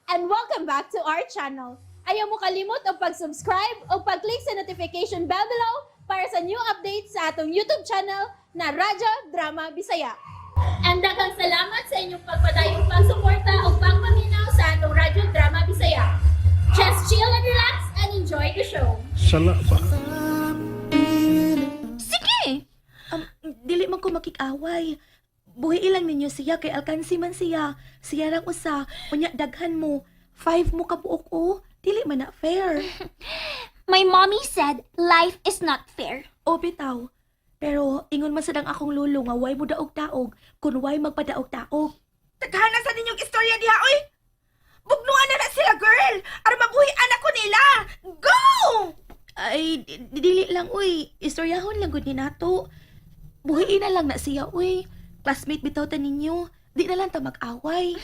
And welcome back to our channel. Ayaw mo kalimot og pag-subscribe o pag-click sa notification bell below para sa new updates sa atong YouTube channel na Radyo Drama Bisaya. And daghang salamat sa inyong pagpadayong pagsuporta o pagpaminaw sa atong Radyo Drama Bisaya. Just chill and relax and enjoy the show. Sala ba? Sige! Dili man ko makikaway. Buhi ilang ninyo siya kay alkansi man siya. Siya rang usa, unya daghan mo. 5 mo kabuok o. Dili man na fair. My mommy said life is not fair. O bitaw. Pero ingon man sad ang akong lulo nga way mo daog-daog kun way magpadaog-daog. Taghanan sa ninyong istorya diha, oy! Bugnuan na na sila, girl! Aron mabuhi anak ko nila! Go! Ay, dili lang uy. Istoryahon lang gud ni nato. Buhiin na lang na siya uy. Classmate bitaw ta ninyo. Di na lang ta mag-away.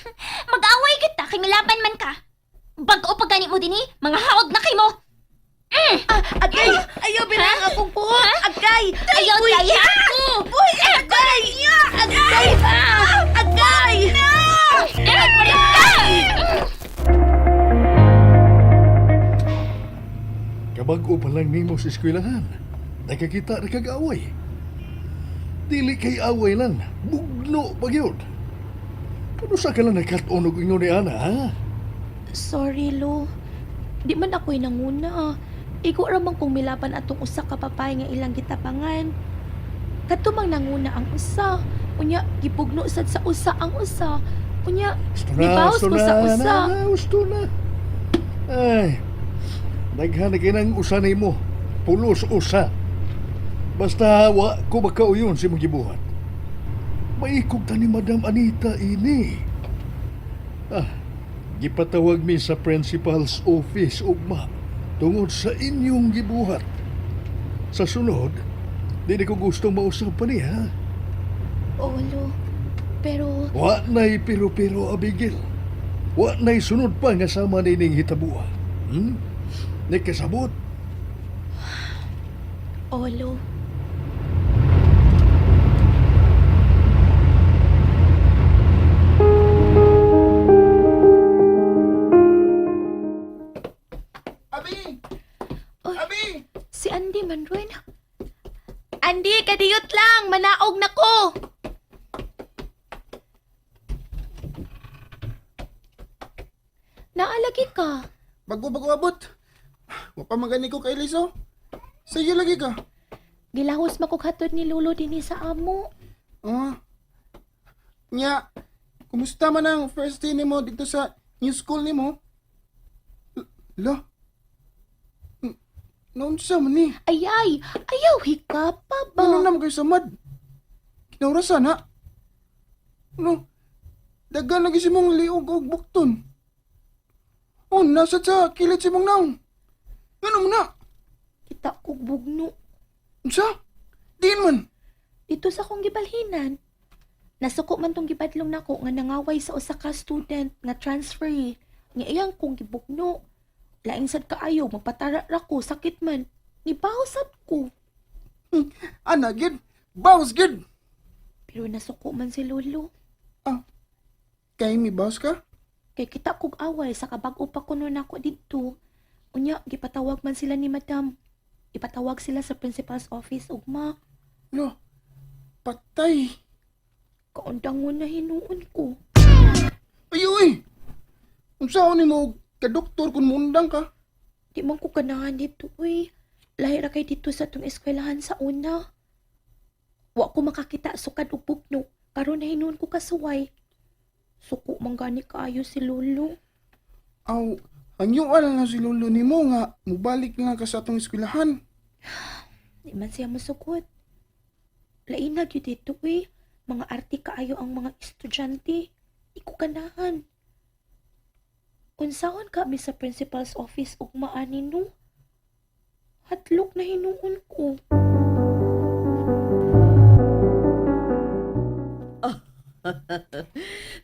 Mag-away kita kay milaban man ka. Bag-o pa gani mo dinhi, mga haod na kay mo. Ah, agay! Ayaw bilang akong buhok! Agay! Ayaw uy, daya. Buhi anak ko ninyo! Agay! Ah! Agay! Kabag-o pa lang nimo sa eskwelahan. Nakakita ra kag away. Dili kay away lang, bugno pa gyud. Kano sa ka lang nakat-on og ingon ni ana, ha? Sorry, Lo. Di man ako'y nanguna. Igo ra man kong milaban atong usa ka papay nga ilang gitabangan. Kadto mang nanguna ang usa. Unya, gipugno sad sa usa ang usa. Unya, Gusto na, gibawas gusto ko na, sa usa. na, na, gusto na. Ay, daghan na kay nang usa nimo. Pulos usa. Basta wa ko makauyon sa imong gibuhat. Maikog ta ni Madam Anita ini. Ah, gipatawag mi sa principal's office ugma tungod sa inyong gibuhat. Sa sunod, di na ko gustong mausap pa niya. Oo, Lo. Pero, Wa na'y pero-pero, Abigail. Wa na'y sunod pa nga sama nining hitabua. Nikasabot. oo, Lo. Abi! Oy. Abi! Si Andy man rin. Andy, kadiyot lang! Manaog na ko! Naalagi ka. Bago-bago abot. Wa pa man gani ko kay Liso. Sige lagi ka. Gilahos makukhatod ni Lolo dinhi sa amo. Ah. Nya, kumusta man ang first day nimo dito sa new school nimo? La. Naunsa man ni? Ayay! Ayaw, hika pa ba? Ano naman kayo samad? Kinaurasan ha? Ano? Dagan lagi si mong liog og bukton. Oh, nasa sa kilid si mong naong. Ano mo na? Kita kog bugno. Unsa? Diin man. Dito sa akong gibalhinan. Nasuko man tong gibadlong nako nga nangaway sa usa ka student nga transfer nga iyang kong gibugno. Laing sad kaayo magpatara ra ko sakit man. Nibawsad ko. Ana, gid. Bawas, gid. Pero nasuko man si Lolo. Ah, kay mi bawas ka? Kay kita kog away sa kabag-o pa kuno nako didto. Unya gipatawag man sila ni Madam. Ipatawag sila sa principal's office ugma. Lo, patay. Kaundangon na hinuon ko. Ay, uy! Unsa ni mo ka-doktor kung mundang ka? Di man ko ganahan dito, uy. Lahi ra kay dito sa tong eskwelahan sa una. Wa ko makakita sukad og bugno. Karon na hinuon ko kasuway. Suko man gani kaayo si Lolo. Aw, hangyoan na si lolo nimo nga mubalik na ka sa atong eskwelahan. Di man siya masukot. Lain na gyud dito, uy. Mga arte kaayo ang mga estudyante. Di ko ganahan. Unsaon kami sa principal's office ug maani no? Hatlok na hinuon ko.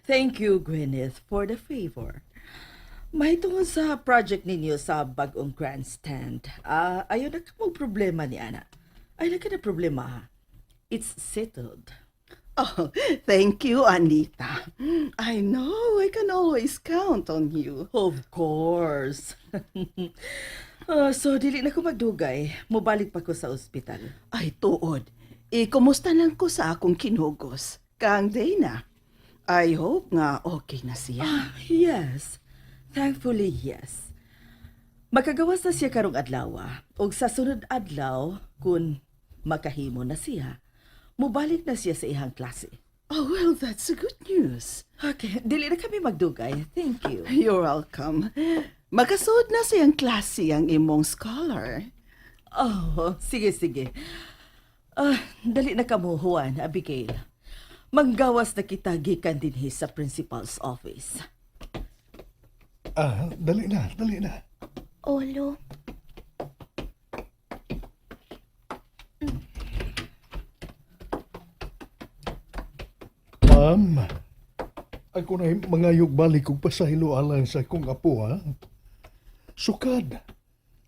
Thank you, Gwyneth, for the favor. Mahitungod sa project ninyo sa bagong grandstand, ah, ayaw na ka problema ni Ana. Ayaw na ka na problema, ha? It's settled. Oh, thank you, Anita. I know I can always count on you. Of course. Ah, so, dili na ko magdugay. Mobalik pa ko sa ospital. Ay, tuod. Ikumusta lang ko sa akong kinugos. Kang Dana. I hope nga okay na siya. Ah, yes. Thankfully, yes. Makagawas na siya karong adlaw. Ug sa sunod adlaw, kun makahimo na siya, mobalik na siya sa ihang klase. Oh, well, that's good news. Okay, dili na kami magdugay. Thank you. You're welcome. Makasuod na siyang klase ang imong scholar. Oh, sige, sige. Ah, dali na kamo, Juan, Abigail. Manggawas na kita gikan dinhi sa principal's office. Ah, dali na, dali na. Oh, Lo. Ma'am, ako na mangayog balik og pasaylo alang sa akong apo, ha? Sukad.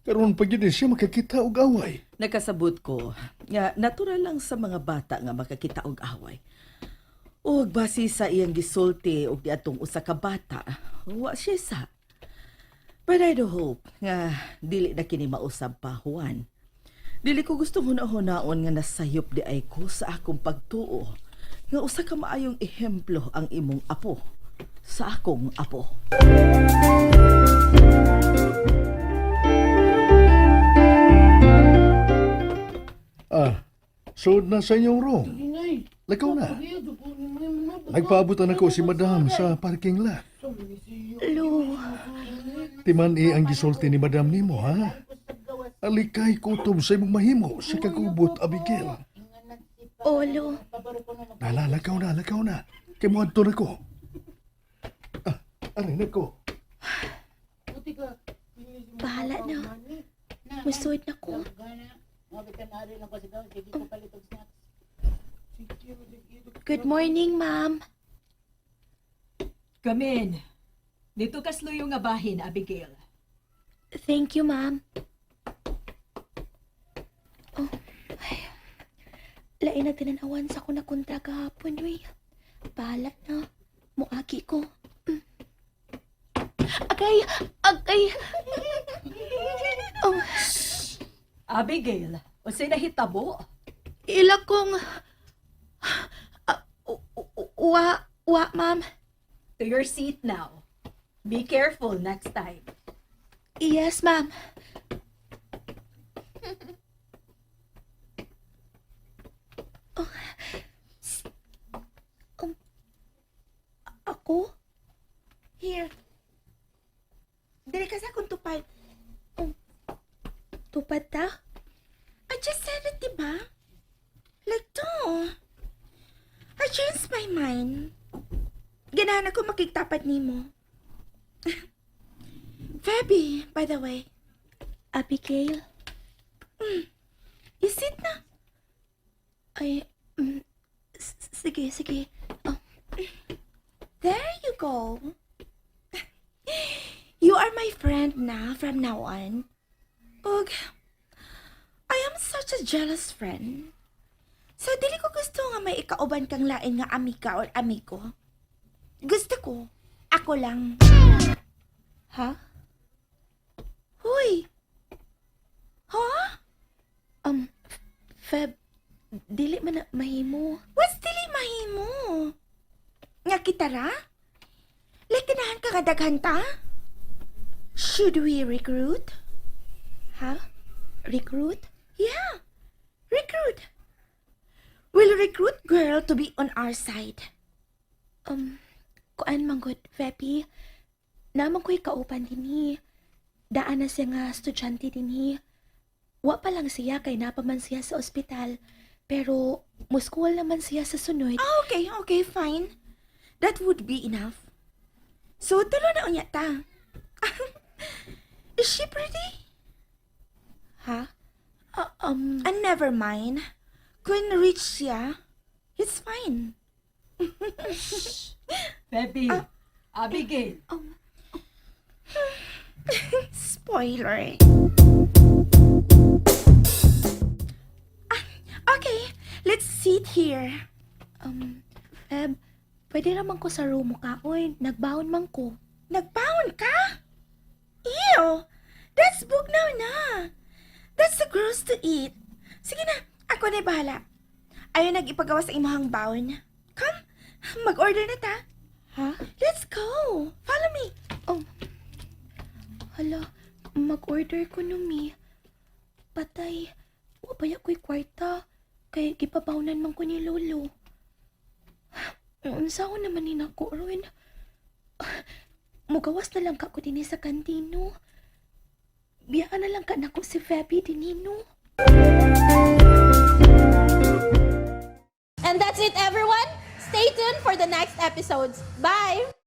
Karon pa gyud siya makakita og away. Nakasabot ko nga natural lang sa mga bata nga makakita og away. Ug base sa iyang gisulti og diadtong usa ka bata, wa siya sa. But I do hope nga dili na kini mausab pa, Juan. Dili ko gusto huna-hunaon nga nasayop di ay ko sa akong pagtuo nga usa ka maayong ehemplo ang imong apo sa akong apo. Ah, sud na sa inyong room. Lakaw na. Nagpaabutan ako si Madam sa parking lot. Lo, Timan i ang gisulti ni Madam nimo, ha? Alikay kutob sa imong mahimo sa kagubot, Abigail. oh, Lo. Nala, lakaw na, lakaw na. Kay moadto na ko. Ah, aray na ko. Bahala na. Musuod na ko. Good morning, ma'am. Come in. Dito kasluyo nga bahin, Abigail. Thank you, ma'am. Oh, ay. Lain na tinanawan sa ko na kontra kahapon, uy. Bahala na. Muagi ko. Agay! Agay! Oh, Abigail, unsay nahitabo? ila kong... Ah, wa, wa, ma'am. To your seat now. Be careful next time. Yes, ma'am. Oh. Ako? Here. Dili ka sa akong tupad. Tupad ta? I just said it, diba? Like to. I changed my mind. Ganahan ako makigtapat nimo. Feby, by the way. Abigail? You sit na. Ay, sige, sige. Oh, There you go. You are my friend na from now on. Ug, I am such a jealous friend. So, dili ko gusto nga may ikauban kang lain nga amika or amigo. Gusto ko, ako lang. Ha? Huy! Huh? Feb, dili man na mahimo. What's dili mahimo? Nga kita ra? Like ganahan ka kadaghan ta? Should we recruit? Ha? Recruit? Yeah, recruit. We'll recruit girl to be on our side. Kuan man gud, Febi. Naman ko'y kauban dinhi. Daan na siya nga estudyante dinhi. Wa pa lang siya kay napaman siya sa ospital. Pero muskuwal naman siya sa sunod. Ah, okay, okay, fine. That would be enough. So, tulo na unya ta. Is she pretty? Ha? Ah, And never mind. Kung rich siya, it's fine. Feby, Abigail, Spoiler. Ah, okay, let's sit here. Feb, pwede naman ko sa room mo kaon. Nagbaon man ko. Nagbaon ka? Ew! That's bugnaw na. That's the gross to eat. Sige na, ako na bahala. Ayaw nag-ipagawa sa imong baon. Come, mag-order na ta. Ha? Let's go. Follow me. Oh. Hala, mag-order ko no mi. Patay, wa baya ko'y kwarta. Kay gipabawnan man ko ni Lolo. Unsa ko naman ni nako ron. Mugawas na lang ka ko dinhi sa kantino. Biyaan na lang ka nako si Feby dinino. And that's it, everyone. Stay tuned for the next episodes. Bye!